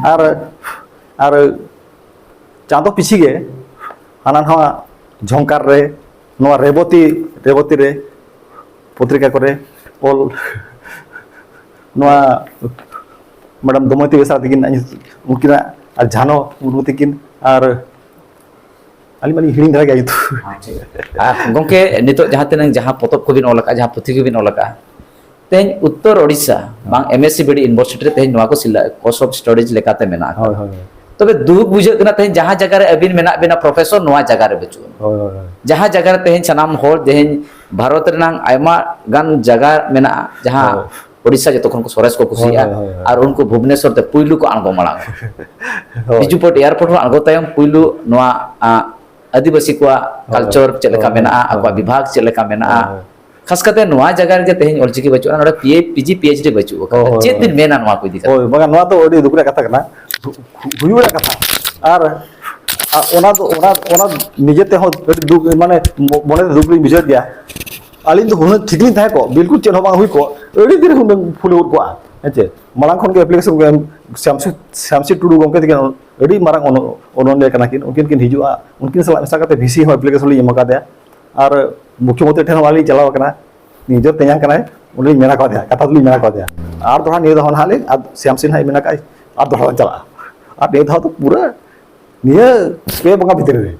ᱟᱨ, ᱟᱨ ᱪᱟᱸᱫᱚ ᱯᱤᱪᱷᱤ ᱜᱮ ᱦᱟᱱᱟ ᱱᱟᱣᱟ ᱡᱷᱚᱝᱠᱟᱨ ᱨᱮ, ᱱᱚᱣᱟ ᱨᱮᱵᱚᱛᱤ, ᱨᱮᱵᱚᱛᱤ ᱨᱮ, ᱯᱚᱛᱨᱤᱠᱟ ᱠᱚᱨᱮ ᱚᱞ, ᱱᱚᱣᱟ ᱢᱮᱰᱟᱢ ᱫᱚᱢᱚᱭᱚᱛᱤ ᱵᱮᱥᱨᱟ ᱛᱟᱹᱠᱤᱱ, ᱩᱱᱠᱤᱱᱟᱜ, ᱟᱨ ᱡᱷᱟᱱᱚ ᱢᱩᱨᱢᱩ ᱛᱟᱹᱠᱤᱱ, ᱟᱨ ᱟᱹᱞᱤᱧ ᱢᱟᱞᱤᱧ ᱦᱤᱲᱤᱧ ᱫᱷᱟᱨᱟ ᱜᱮᱭᱟ ᱧᱩᱛᱩᱢ᱾ ᱟᱨ ᱜᱚᱢᱠᱮ, ᱱᱤᱛᱚᱜ ᱡᱟᱦᱟᱸ ᱛᱤᱱᱟᱹᱜ, ᱡᱟᱦᱟᱸ ᱯᱚᱛᱚᱵ ᱠᱚᱵᱤᱱ ᱚᱞ ᱟᱠᱟᱫᱼᱟ, ᱡᱟᱦᱟᱸ ᱯᱩᱛᱷᱤ ᱠᱚᱵᱤᱱ ᱚᱞ ᱟᱠᱟᱫᱼᱟ, ᱛᱮᱦᱮᱧ ᱩᱛᱛᱚᱨ ᱳᱰᱤᱥᱟ ᱵᱟᱝ M S C B D university ᱨᱮ ᱛᱮᱦᱮᱧ ᱱᱚᱣᱟ ᱠᱚ ᱥᱤᱞᱟ-, ᱠᱳᱨᱥ ᱚᱯᱷ ᱥᱴᱟᱰᱤᱡᱽ ᱞᱮᱠᱟᱛᱮ ᱢᱮᱱᱟᱜ ᱟᱠᱟᱫᱟ᱾ ᱦᱳᱭ, ᱦᱳᱭ, ᱦᱳᱭ᱾ ᱛᱚᱵᱮ ᱫᱩᱠ ᱵᱩᱡᱷᱟᱹᱜ ᱠᱟᱱᱟ, ᱛᱮᱦᱮᱧ ᱡᱟᱦᱟᱸ ᱡᱟᱭᱜᱟ ᱨᱮ ᱟᱹᱵᱤᱱ ᱢᱮᱱᱟᱜ ᱵᱤᱱᱟ ᱯᱨᱚᱯᱷᱮᱥᱚᱨ, ᱱᱚᱣᱟ ᱡᱟᱭᱜᱟ ᱨᱮ ᱵᱟᱹᱪᱩᱜ ᱟᱱᱟ᱾ ᱦᱳᱭ, ᱦᱳᱭ, ᱦᱳᱭ᱾ ᱡᱟᱦᱟᱸ ᱡᱟᱭᱜᱟ ᱨᱮ ᱛᱮᱦᱮᱧ ᱥᱟᱱᱟᱢ ᱦᱚᱲ ᱛᱮᱦᱮᱧ ᱵᱷᱟᱨᱚᱛ ᱨᱮᱱᱟᱜ ᱟᱭᱢᱟ ᱜᱟᱱ ᱡᱟᱭᱜᱟ ᱢᱮᱱᱟᱜᱼᱟ, ᱡᱟᱦᱟᱸ ᱦᱳᱭ᱾ ᱳᱰᱤᱥᱟ ᱡᱚᱛᱚ ᱠᱷᱚᱱ ᱠᱚ ᱥᱚᱨᱮᱥ ᱠᱚ ᱠᱩᱥᱤᱭᱟᱜᱼᱟ, ᱦᱳᱭ, ᱦᱳᱭ, ᱦᱳᱭ᱾ ᱟᱨ ᱩᱱᱠᱩ ᱵᱷᱩᱵᱽᱱᱮᱥᱚᱨ ᱛᱮ ᱯᱩᱭᱞᱩ ᱠᱚ ᱟᱬᱜᱚ ᱢᱟᱲᱟᱝ᱾ ᱦᱳᱭ᱾ ᱵᱤᱡᱩ ᱯᱟᱴ ᱮᱭᱟᱨᱯᱳᱨᱴ ᱦᱚᱸ ᱟᱬᱜᱚ ᱛᱟᱭᱚᱢ ᱯᱩᱭᱞᱩ ᱱᱚᱣᱟ, ᱟ, ᱟᱹᱫᱤᱵᱟᱹᱥᱤ ᱠᱚᱣᱟᱜ ᱦᱳᱭ, ᱠᱟᱞᱪᱟᱨ ᱪᱮᱫ ᱞᱮᱠᱟ ᱦᱳᱭ, ᱢᱮᱱᱟᱜᱼᱟ, ᱦᱳᱭ᱾ ᱟᱠᱚᱣᱟᱜ ᱵᱤᱵᱷᱟᱜᱽ ᱪᱮᱫ ᱞᱮᱠᱟ ᱢᱮᱱᱟᱜᱼᱟ, ᱦᱳᱭ᱾ ᱠᱷᱟᱥ ᱠᱟᱛᱮ ᱱᱚᱣᱟ ᱡᱟᱭᱜᱟ ᱨᱮᱜᱮ ᱛᱮᱦᱮᱧ ᱚᱞᱪᱤᱠᱤ ᱵᱟᱹᱪᱩᱜᱼᱟ, ᱱᱚᱰᱮ P A, P G, P H D ᱵᱟᱹᱪᱩᱜ ᱟᱠᱟᱫᱟ᱾ ᱦᱳᱭ, ᱪᱮᱫ ᱦᱳᱭ᱾ ᱵᱤᱱ ᱢᱮᱱᱟ ᱱᱚᱣᱟ ᱠᱚ ᱤᱫᱤ ᱠᱟᱛᱮ? ᱦᱳᱭ, ᱵᱟᱝᱟ, ᱱᱚᱣᱟ ᱫᱚ ᱟᱹᱰᱤ ᱫᱩᱠ ᱨᱮᱭᱟᱜ ᱠᱟᱛᱷᱟ ᱠᱟᱱᱟ, ᱦᱩᱭᱩᱜ ᱨᱮᱭᱟᱜ ᱠᱟᱛᱷᱟ᱾ ᱟᱨ, ᱟᱨ ᱚᱱᱟ ᱫᱚ, ᱚᱱᱟ, ᱚᱱᱟ ᱱᱤᱡᱮ ᱛᱮᱦᱚᱸ ᱟᱹᱰᱤ ᱫᱩᱠ, ᱢᱟᱱᱮ, ᱢᱚ-, ᱢᱚᱱᱮ ᱨᱮ ᱫᱩᱠ ᱞᱤᱧ ᱵᱩᱡᱷᱟᱹᱣ ᱜᱮᱭᱟ᱾ ᱟᱹᱞᱤᱧ ᱫᱚ ᱦᱩᱱᱟᱹᱝ ᱴᱷᱤᱠ ᱞᱤᱧ ᱛᱟᱦᱮᱸ ᱠᱚᱜ, ᱵᱤᱞᱠᱩᱞ ᱪᱮᱫ ᱦᱚᱸ ᱵᱟᱝ ᱦᱩᱭ ᱠᱚᱜ, ᱟᱹᱰᱤ ᱫᱤᱱ ᱦᱩᱱᱟᱹᱝ ᱯᱷᱩᱞ ᱜᱚᱫ ᱠᱚᱜᱼᱟ, ᱦᱮᱸ ᱪᱮ? ᱢᱟᱲᱟᱝ ᱠᱷᱚᱱ ᱜᱮ ᱮᱯᱞᱤᱠᱮᱥᱚᱱ ᱠᱚ ᱮᱢ, ᱥᱟᱢᱥᱤ, ᱥᱟᱢᱥᱤ ᱴᱩᱰᱩ ᱜᱚᱢᱠᱮ ᱛᱟᱹᱠᱤᱱ ᱟᱹᱰᱤ ᱢᱟᱨᱟᱝ ᱚᱱᱚ-, ᱚᱱᱚᱞᱤᱭᱟᱹ ᱠᱟᱱᱟ ᱠᱤᱱ, ᱩᱱᱠᱤᱱ ᱠᱤᱱ ᱦᱤᱡᱩᱜᱼᱟ, ᱩᱱᱠᱤᱱ ᱥᱟᱞᱟᱜ ᱢᱮᱥᱟ ᱠᱟᱛᱮ ᱵᱷᱤ ᱥᱤ ᱦᱚᱸ ᱮᱯᱞᱤᱠᱮᱥᱚᱱ ᱞᱤᱧ ᱮᱢ ᱟᱠᱟᱫᱮᱭᱟ᱾ ᱟᱨ ᱢᱩᱠᱷᱭᱚᱢᱚᱱᱛᱨᱤ ᱴᱷᱮᱱ ᱦᱚᱸ ᱟᱹᱞᱤᱧ ᱪᱟᱞᱟᱣ ᱟᱠᱟᱱᱟ, ᱱᱤᱡᱮᱨ ᱛᱮᱧᱟᱝ ᱠᱟᱱᱟᱭ, ᱩᱱᱤ ᱞᱤᱧ ᱢᱮᱱ ᱟᱠᱟᱫᱮᱭᱟ, ᱠᱟᱛᱷᱟ ᱫᱚᱞᱤᱧ ᱢᱮᱱ ᱟᱠᱟᱫᱮᱭᱟ᱾ ᱟᱨ ᱫᱚᱲᱦᱟ ᱱᱤᱭᱟᱹ ᱫᱷᱟᱣ ᱱᱟᱦᱟᱜ ᱞᱤᱧ, ᱟᱨ ᱥᱤ ᱮᱢ ᱥᱤ ᱱᱟᱦᱟᱜ ᱢᱮᱱ ᱟᱠᱟᱫ, ᱟᱨ ᱫᱚᱲᱦᱟ ᱞᱤᱧ ᱪᱟᱞᱟᱜᱼᱟ᱾ ᱟᱨ ᱱᱤᱭᱟᱹ ᱫᱷᱟᱣ ᱫᱚ ᱯᱩᱨᱟᱹ ᱱᱤᱭᱟᱹ ᱯᱮ ᱵᱚᱸᱜᱟ ᱵᱷᱤᱛᱨᱤ ᱨᱮ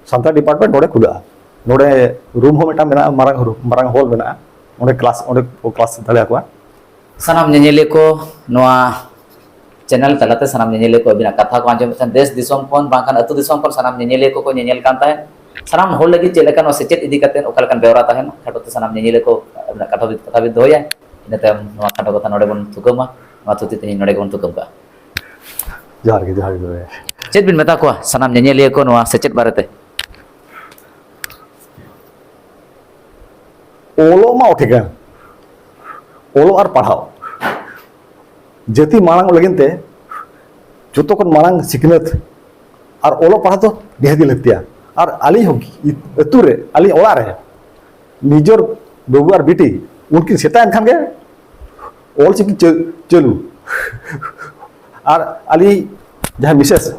ᱥᱟᱱᱛᱟᱲ ᱰᱤᱯᱟᱨᱴᱢᱮᱱᱴ ᱱᱚᱰᱮ ᱠᱷᱩᱞᱟᱹᱜᱼᱟ᱾ ᱱᱚᱰᱮ ᱨᱩᱢ ᱦᱚᱸ ᱢᱤᱫᱴᱟᱝ ᱢᱮᱱᱟᱜᱼᱟ, ᱢᱟᱨᱟᱝ ᱨᱩᱢ, ᱢᱟᱨᱟᱝ ᱦᱚᱞ ᱢᱮᱱᱟᱜᱼᱟ, ᱚᱸᱰᱮ ᱠᱞᱟᱥ, ᱚᱸᱰᱮ ᱠᱚ ᱠᱞᱟᱥ ᱫᱟᱲᱮᱭᱟᱠᱚᱣᱟ᱾ ᱥᱟᱱᱟᱢ ᱧᱮᱧᱮᱞᱤᱭᱟᱹ ᱠᱚ ᱱᱚᱣᱟ ᱪᱮᱱᱮᱞ ᱛᱟᱞᱟᱛᱮ ᱥᱟᱱᱟᱢ ᱧᱮᱧᱮᱞᱤᱭᱟᱹ ᱠᱚ ᱟᱹᱵᱤᱱᱟᱜ ᱠᱟᱛᱷᱟ ᱠᱚ ᱟᱸᱡᱚᱢᱮᱫ ᱛᱟᱦᱮᱸᱫ, ᱫᱮᱥ ᱫᱤᱥᱚᱢ ᱠᱷᱚᱱ ᱵᱟᱝᱠᱷᱟᱱ ᱟᱹᱛᱩ ᱫᱤᱥᱚᱢ ᱠᱷᱚᱱ ᱥᱟᱱᱟᱢ ᱧᱮᱧᱮᱞᱤᱭᱟᱹ ᱠᱚᱠᱚ ᱧᱮᱧᱮᱞ ᱠᱟᱱ ᱛᱟᱦᱮᱸᱫ᱾ ᱥᱟᱱᱟᱢ ᱦᱚᱲ ᱞᱟᱹᱜᱤᱫ ᱪᱮᱫ ᱞᱮᱠᱟ ᱱᱚᱣᱟ ᱥᱮᱪᱮᱫ ᱤᱫᱤ ᱠᱟᱛᱮ ᱚᱠᱟ ᱞᱮᱠᱟᱱ ᱵᱮᱣᱨᱟ ᱛᱟᱦᱮᱱᱟ, ᱠᱷᱟᱴᱚ ᱛᱮ ᱥᱟᱱᱟᱢ ᱧᱮᱧᱮᱞᱤᱭᱟᱹ ᱠᱚ ᱟᱹᱵᱤᱱᱟᱜ ᱠᱟᱛᱷᱟ ᱵᱤᱱ, ᱠᱟᱛᱷᱟ ᱵᱤᱱ ᱫᱚᱦᱚᱭᱟ, ᱤᱱᱟᱹ ᱛᱟᱭᱚᱢ ᱱᱚᱣᱟ ᱠᱷᱟᱴᱚ ᱠᱟᱛᱷᱟ ᱱᱚᱰᱮ ᱵᱚᱱ ᱛᱷᱩᱠᱟᱹᱢᱟ, ᱱᱚᱣᱟ ᱛᱷᱩᱛᱤ ᱛᱮᱦᱮᱧ ᱱᱚᱰᱮ ᱜᱮᱵᱚᱱ ᱛᱷᱩᱠᱟᱹᱢ ᱠᱟᱜᱼᱟ᱾ ᱡᱚᱦᱟᱨ ᱜᱮ, ᱡᱚᱦᱟᱨ ᱜᱮ᱾ ᱪᱮᱫ ᱵᱤᱱ ᱢᱮᱛᱟ ᱠᱚᱣᱟ ᱥᱟᱱᱟᱢ ᱧᱮᱧᱮᱞᱤᱭᱟᱹ ᱠᱚ ᱱᱚᱣᱟ ᱥᱮᱪᱮᱫ ᱵᱟᱨᱮᱛᱮ? ᱚᱞᱚᱜ ᱢᱟ ᱴᱷᱤᱠᱟ, ᱚᱞᱚᱜ ᱟᱨ ᱯᱟᱲᱦᱟᱣ, ᱡᱟᱹᱛᱤ ᱢᱟᱲᱟᱝ ᱞᱟᱹᱜᱤᱫ ᱛᱮ ᱡᱚᱛᱚ ᱠᱷᱚᱱ ᱢᱟᱲᱟᱝ ᱥᱤᱠᱷᱱᱟᱹᱛ ᱟᱨ ᱚᱞᱚᱜ ᱯᱟᱲᱦᱟᱣ ᱫᱚ ᱱᱤᱦᱟᱹᱛ ᱜᱮ ᱞᱟᱹᱠᱛᱤᱭᱟ᱾ ᱟᱨ ᱟᱹᱞᱤᱧ ᱦᱚᱸ ᱟᱹᱛᱩ ᱨᱮ, ᱟᱹᱞᱤᱧ ᱚᱲᱟᱜ ᱨᱮ ᱱᱤᱡᱮᱨ ᱵᱟᱹᱵᱩ ᱟᱨ ᱵᱤᱴᱤ ᱩᱱᱠᱤᱱ ᱥᱮᱛᱟᱜ ᱮᱱ ᱠᱷᱟᱱ ᱜᱮ ᱚᱞ ᱪᱤᱠᱤ ᱪᱟᱹ-, ᱪᱟᱹᱞᱩ᱾ ᱟᱨ ᱟᱹᱞᱤᱧ ᱡᱟᱦᱟᱸᱭ ᱢᱤᱥᱮᱥ,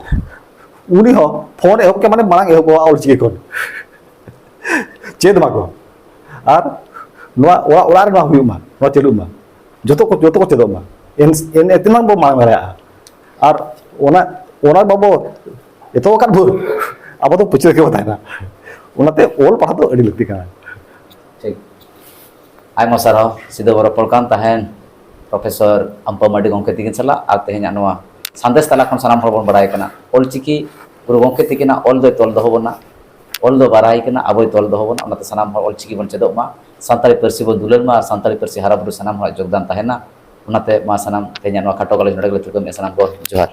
ᱩᱱᱤ ᱦᱚᱸ ᱯᱷᱳᱱ ᱮᱦᱚᱵ ᱠᱮᱫ ᱢᱟᱱᱮ ᱢᱟᱲᱟᱝ ᱮᱦᱚᱵᱚᱜᱼᱟ ᱚᱞ ᱪᱤᱠᱤ ᱠᱷᱚᱱ᱾ ᱪᱮᱫ ᱢᱟᱠᱚ᱾ ᱟᱨ ᱱᱚᱣᱟ ᱚᱲᱟᱜ, ᱚᱲᱟᱜ ᱨᱮ ᱱᱚᱣᱟ ᱦᱩᱭᱩᱜ ᱢᱟ, ᱱᱚᱣᱟ ᱪᱟᱹᱞᱩᱜ ᱢᱟ, ᱡᱚᱛᱚ ᱠᱚ, ᱡᱚᱛᱚ ᱠᱚ ᱪᱮᱫᱚᱜ ᱢᱟ᱾ ᱮᱱ, ᱮᱱ, ᱮᱛᱱᱟᱝ ᱵᱚ ᱢᱟᱲᱟᱝ ᱫᱟᱲᱮᱭᱟᱜᱼᱟ᱾ ᱟᱨ ᱚᱱᱟ, ᱚᱱᱟ ᱵᱟᱵᱚ ᱮᱛᱚᱦᱚᱵ ᱟᱠᱟᱫ ᱵᱷᱳᱨ, ᱟᱵᱚ ᱫᱚ ᱯᱟᱹᱪᱷᱞᱟᱹ ᱜᱮᱵᱚ ᱛᱟᱦᱮᱱᱟ᱾ ᱚᱱᱟᱛᱮ ᱚᱞ ᱯᱟᱲᱦᱟᱣ ᱫᱚ ᱟᱹᱰᱤ ᱞᱟᱹᱠᱛᱤ ᱠᱟᱱᱟ᱾ ᱴᱷᱤᱠ᱾ ᱟᱭᱢᱟ ᱥᱟᱨᱦᱟᱣ, ᱥᱤᱫᱟᱹ ᱵᱚ ᱨᱚᱯᱚᱲ ᱠᱟᱱ ᱛᱟᱦᱮᱱ ᱯᱨᱚᱯᱷᱮᱥᱚᱨ ᱟᱢᱯᱟ ᱢᱟᱨᱰᱤ ᱜᱚᱢᱠᱮ ᱛᱤᱠᱤᱱ ᱥᱟᱞᱟᱜ, ᱟᱨ ᱛᱮᱦᱮᱧᱟᱜ ᱱᱚᱣᱟ ᱥᱟᱸᱫᱮᱥ ᱛᱟᱞᱟ ᱠᱷᱚᱱ ᱥᱟᱱᱟᱢ ᱦᱚᱲ ᱵᱚᱱ ᱵᱟᱲᱟᱭ ᱠᱟᱱᱟ, ᱚᱞᱪᱤᱠᱤ ᱜᱩᱨᱩ ᱜᱚᱢᱠᱮ ᱛᱤᱠᱤᱱᱟᱜ ᱚᱞ ᱫᱚᱭ ᱛᱚᱞ ᱫᱚᱦᱚ ᱵᱚᱱᱟ, ᱚᱞ ᱫᱚ ᱵᱟᱨᱟᱭ ᱠᱟᱱᱟ, ᱟᱵᱚᱭ ᱛᱚᱞ ᱫᱚᱦᱚ ᱵᱚᱱᱟ᱾ ᱚᱱᱟᱛᱮ ᱥᱟᱱᱟᱢ ᱦᱚᱲ ᱚᱞᱪᱤᱠᱤ ᱵᱚᱱ ᱪᱮᱫᱚᱜ ᱢᱟ, ᱥᱟᱱᱛᱟᱲᱤ ᱯᱟᱹᱨᱥᱤ ᱵᱚᱱ ᱫᱩᱞᱟᱹᱲ ᱢᱟ, ᱟᱨ ᱥᱟᱱᱛᱟᱲᱤ ᱯᱟᱹᱨᱥᱤ ᱦᱟᱨᱟ ᱵᱩᱨᱩ ᱥᱟᱱᱟᱢ ᱦᱚᱲᱟᱜ ᱡᱳᱜᱽᱫᱟᱱ ᱛᱟᱦᱮᱱᱟ᱾ ᱚᱱᱟᱛᱮ ᱢᱟ ᱥᱟᱱᱟᱢ ᱛᱮᱦᱮᱧᱟᱜ ᱱᱚᱣᱟ ᱠᱷᱟᱴᱚ ᱜᱟᱞᱚᱪ ᱱᱚᱰᱮ ᱜᱮᱞᱮ ᱛᱷᱩᱠᱟᱹᱢᱮᱫᱼᱟ᱾ ᱥᱟᱱᱟᱢ ᱠᱚ ᱡᱚᱦᱟᱨ᱾